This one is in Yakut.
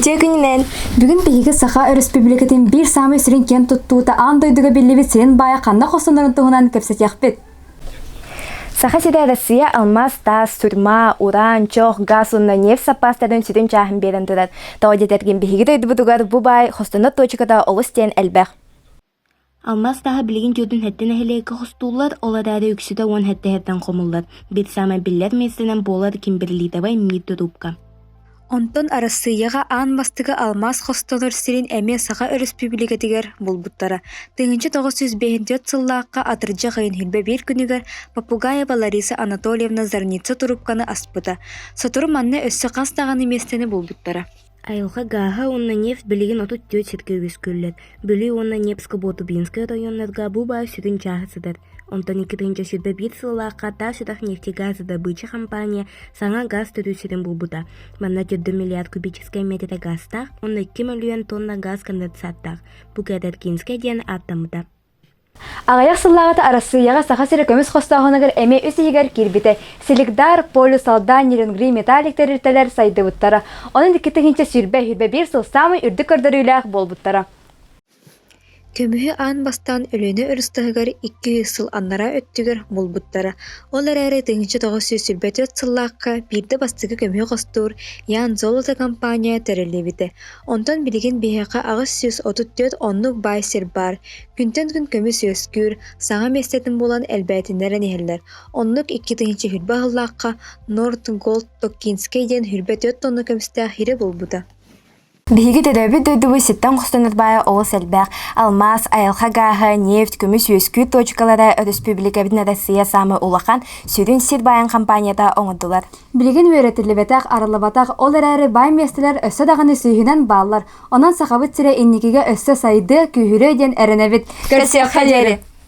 Үтүө күнүнэн! Бүгүн биһиги Саха Өрөспүүбүлүкэтин биир саамай сүрүн киэн туттуута аан дойдуга биллибит сирин баайа ханна хостонорун туһунан кэпсэтиэхпит. Саха сирэ Россия алмаас, таас, сурьма, уран, чох, газ уонна нефть саппаастарын сүрүн чааһын биэрэн турар. Тоҕо диэтэргин биһиги дойдубутугар бу баай хостонор туочуката олус диэн элбэх. Алмаас тааһа билигин 47 нэһилиэккэ хостууллар, ол эрээри үксүтэ 17 иһиттэн хомуллар. Биир саамай биллэр миэстэнэн буолар Кимберлитовай миит туруупка. Онтон Арассыыйаҕа аан бастакы алмаас хостонор сирин эмиэ Саха Өрөспүүбүлүкэтигэр булбуттара. 1954 сыллаахха атырдьах ыйын 21 күнүгэр Попугаева Лариса Анатольевна Зарница туруупканы аспыта. Сотору манна өссө хас даҕаны миэстэни булбуттара. Айылҕа гааһа уонна нефть билигин 34 сиргэ үөскүүллэр. Бүлүү уонна Невско-Ботубинскай оройуоннарга бу баай сүрүн чааһа сытар. Онтон 2021 сыллаахха Таас Үрэх нефтегазодобыча компания саҥа газ төрүүр сирин булбута. Манна 4 миллиард кубическай миэтэрэ газтаах уонна 2 мөлүйүөн тонна газ конденсаттаах. Бу Кэдэркинскэй диэн ааттаммыта. Аҕыйах сыллааҕыта Арассыыйаҕа Саха сирэ көмүс хостооһунугар эмиэ үс иһигэр киирбитэ. Селигдар, Полюс, Алдан, Нерюнгри, Металлик тэрилтэлэр сайдыбыттара. Онон 2020-2021 сыл саамай үрдүк көрдөрүүлээх буолбуттара. Көмүһү аан бастаан Өлүөнэ өрүс таһыгар 200 сыл анараа өттүгэр булбуттара. Ол эрээри 1924 сыллаахха биирдэ бастакы көмүһү хостуур Ян Золото компания тэриллибитэ. Онтон билигин биһиэхэ 834 оннук баай сир баар. Күнтэн күн көмүс үөскүүр, саҥа миэстэтин булан элбээтиннэрэн иһэллэр. Оннук 2020 сыллаахха Норд Голд Токкинскай диэн 24 тонна көмүстээх сири булбута. Биһиги төрөөбүт дойдубут сиртэн хостонор баайа олус элбэх. Алмаас, айылҕа гааһа, нефть, көмүс үөскүүр туочукалара өрөспүүбүлүкэбитин Россия саамай улахан, сүрүн сир баайын компанията оҥордулар. Билигин үөрэтиллибэтэх, арыллыбатах, ол эрээри баай миэстэлэр өссө даҕаны сүүһүнэн бааллар. Онон Сахабыт сирэ инникигэ өссө сайдыа, күүһүрүө диэн эрэнэбит. Көрсүөххэ диэри!